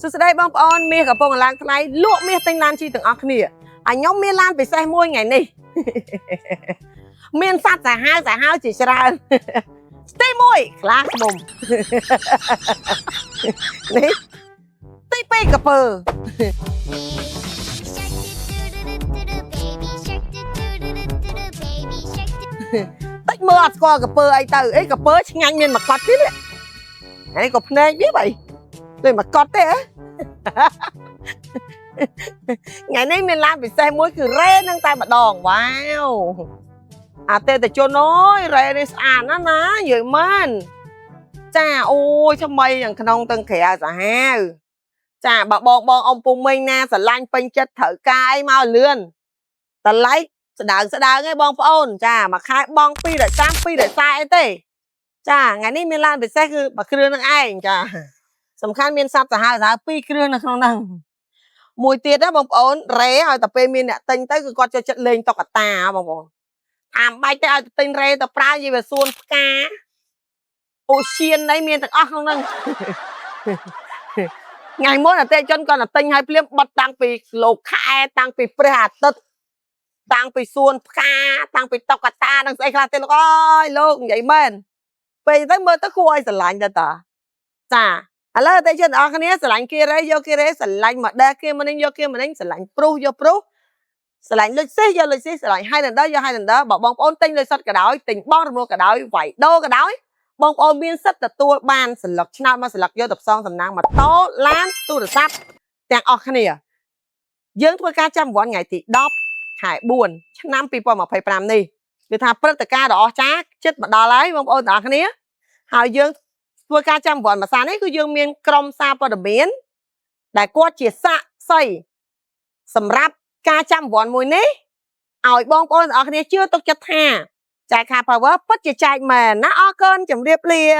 សួស្តីបងប្អូនមាសកំពុងឡើងថ្លៃលក់មាសទិញឡានជិះទាំងអស់គ្នាហើយខ្ញុំមានឡានពិសេសមួយថ្ងៃនេះ មានសត្វសាហាវសាហាវជាច្រើន ទី1ខ្លាឃ្មុំ នេះទី2កពើ Shark doo doo doo doo doo baby shark doo doo doo doo doo baby shark doo. តិចមើលអត់ស្គាល់កពើអីទៅអីកពើឆ្ងាញ់មានមកកត់ទៀតនេះហើយក៏ភ្នែកវាបីដូចមកកត់ទេហ៎ ថ្ងៃនេះមានឡានពិសេសមួយគឺរ៉េនឹងតែម្ដងវ៉ាវអតិថិជនអើយរ៉េនេះស្អាតណាស់ណានិយាយមែនចាអូយថ្មីយ៉ាងក្នុងទាំងក្រៅសាហាវចាបើបងបងអ៊ំពូមីងណាស្រឡាញ់ពេញចិត្តត្រូវការអីមកលឿនតម្លៃស្ដើងស្ដើងឯងបងប្អូនចាមួយខែបង230 240អីទេចាថ្ងៃនេះមានឡានពិសេសគឺមួយគ្រឿងនឹងឯងចាសំខាន់មានសត្វសាហាវសាហាវពីរគ្រឿងនៅក្នុងហ្នឹង មួយទៀតណាបងប្អូនរ៉េឲ្យតែពេលមានអ្នកទិញទៅគឺគាត់ចូលចិត្តលេងតុក្កតាបងប្អូនអាមបាច់ទៅឲ្យទៅទិញរ៉េទៅប្រើនិយាយវាសួនផ្កាអូសៀនអីមានទាំងអស់ក្នុងហ្នឹង ថ្ងៃមុនអតិថិជនគាត់ទៅទិញឲ្យភ្លាមបត់តាំងពីលោកខែតាំងពីព្រះអាទិត្យតាំងពីសួនផ្កាតាំងពីតុក្កតានិងស្អីខ្លះទៀតលោកអើយលោកនិយាយមែនពេលទៅមើលទៅគួរឲ្យស្រឡាញ់ទៅតាចា ឥឡូវអតិថិជនទាំងអស់គ្នាស្រឡាញ់គេរ៉េយកគេរ៉េស្រឡាញ់ model គេម្នេញយកគេម្នេញស្រឡាញ់ព្រុសយកព្រុសស្រឡាញ់លុចសេះយកលុចសេះស្រឡាញ់ Highlander យក Highlander បើបងប្អូនទិញលុយសុទ្ធក៏ដោយទិញបងរំលោះក៏ដោយវាយដូក៏ដោយបងប្អូនមានសិទ្ធិទទួលបានសន្លឹកឆ្នោតមកសន្លឹកយកទៅផ្សងសំណាងម៉ូតូឡានទូរស័ព្ទទាំងអស់គ្នាយើងធ្វើការចាំរង្វាន់ថ្ងៃទី10ខែ4ឆ្នាំ2025នេះគឺថាព្រឹត្តិការណ៍ដ៏អស្ចារ្យចិត្តមកដល់ហើយបងប្អូនទាំងអស់គ្នាហើយយើង ធ្វើការចាំរង្វាន់ភាសានេះគឺយើងមានក្រុមសារព័ត៌មានដែលគាត់ជាសាក្សីសម្រាប់ការចាំរង្វាន់មួយនេះឲ្យបងប្អូនទាំងអស់គ្នាជឿទុកចិត្តថាចែកខា Power ពិតជាចែកមែនណាអរគុណជម្រាបលា។